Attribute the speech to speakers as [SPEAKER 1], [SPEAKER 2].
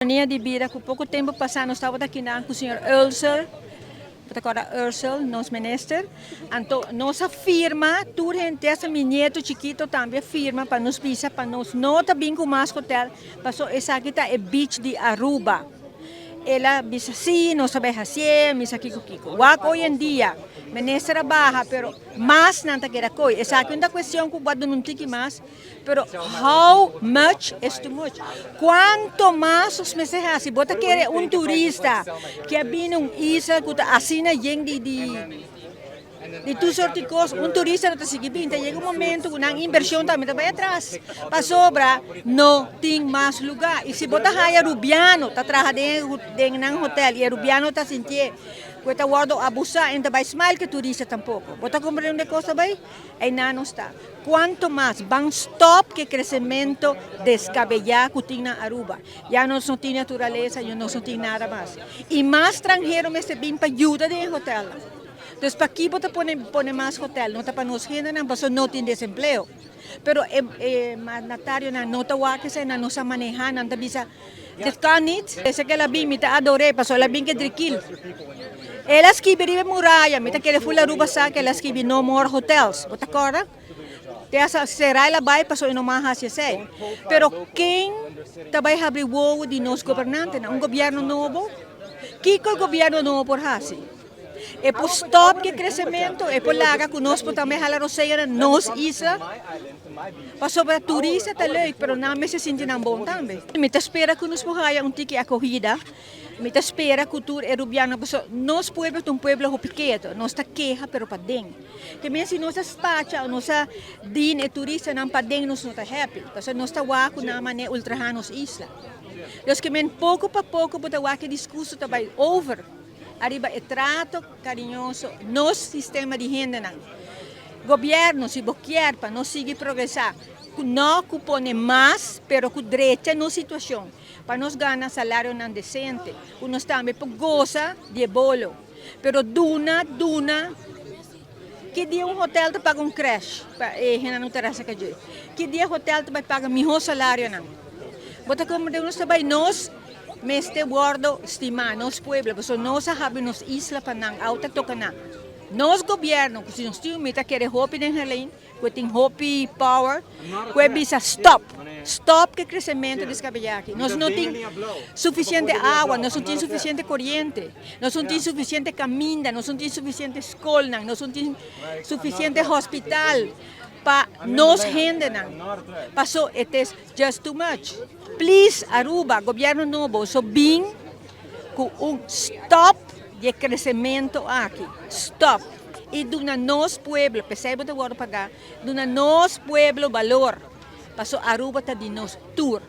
[SPEAKER 1] Ironia di bida ku poko tempu pasá nos tabata kinan ku señor Ulsel, bo ta kòrda Ursel, nos minister, anto nos a firma, tur hende, hasta mi nieto chikito tambe a firma pa nos bisa pa nos no ta bin ku mas hotel, paso esaki ta e beach di Aruba. El a bisa si, nos ta bai hasié, mi sa kiko kiko. Wak hoy en dia, minister a baha, pero mas nan ta keda koy. Esaki un ta kuestion ku bo a duna un tiki mas. Pero how much is too much? Cuanto mas nos mester haci? Bo ta kere un turista cu a bini un isla cu ta asina yen di di di tur soort di cos, un turista no ta sigui bini. Ta yega un momento cu nan inversion tambe ta bay atras pasobra no tin mas lugar. Y si bo ta haya Rubiano ta traha den den nan hotel y e Rubiano ta sintié cu e ta wordo abusa e no ta bay smile cu e turista tampoco. Bo ta comprende unda e cos ta bay? Einan nos ta. Cuanto mas ban stop cu e crecemento descabeya cu tin na Aruba. Ya nos no tin naturaleza, ya nos no tin nada mas. Y mas stranhero mester bin pa yuda den e hotelnan. Dus paki bo ta pone pone mas hotel? No ta pa nos hendenan pasobra no tin desempleo. Pero e e mandatarionan no ta wak esei, nan no sa maneha, nan ta bisa dit kan niet. Esei ke el a bin mi ta ador'é pasobra el a bin ke drikil. El a skibi riba e muraya, mi ta kere ful Aruba sa ku el a skibi no more hotels, bo ta kòrda? Te hasta sera el a bai pasobra e no mas hasi esei. Pero ken ta bai habri wowo di nos gobernantenan? Un gobièrnu nobo? Kiko e gobièrnu nobo por hasi? E por stòp ki kresementu, e por laga ku nos por tambe hala rosea na nos isla. Pasobra turista ta leuk, pero nan mester sinti nan bon tambe. Mi ta spera ku nos por haya un tiki akohida. Mi ta spera ku tur e rubianonan, pasobra nos pueblo ta un pueblo hopi keto, nos ta keha pero paden. Te men si nos a spacha o nos a dina e turistanan paden nos no ta happy, pasobra nos ta wak ku nan manera ultraha nos isla. Dus ke men poko pa poko bo ta wak e diskurso ta bai over ariba e trato kariñoso nos sistema di hendenan. Gobièrnu si bo kier pa nos sigui progresá, ku no ku pone mas pero ku drecha nos situashon. Pa nos gana salarionan decente, cu nos tambe por goza di e bolo. Pero duna, duna, ki dia un hotel ta paga un crash pa e hendenan cu ta resta ca dje? Ki dia hotel ta bay paga miho salarionan? Bo ta comprende cu nos ta bay? Nos mester wordo stima, nos pueblo, pasobra nos a habri nos isla pa nan, awo ta toca nan. Nos gobierno, cu si nos tin un, mi ta kere hopi den Herlin, Ku e tin hopi power, ku e bisa stop, stop ku e kresementu di skabeyá aki. Nos no tin sufisiente awa, nos no tin sufisiente koriente, nos no tin sufisiente kaminda, nos no tin sufisiente skolnan, nos no tin sufisiente hospital pa nos hendenan. Paso it is just too much. Please Aruba, gobierno nobo, so bin ku un stop di e kresementu aki. Stop. I duna nos pueblo, p'esei bo ta wòrdu pagá, duna nos pueblo balor, paso Aruba ta di nos tur.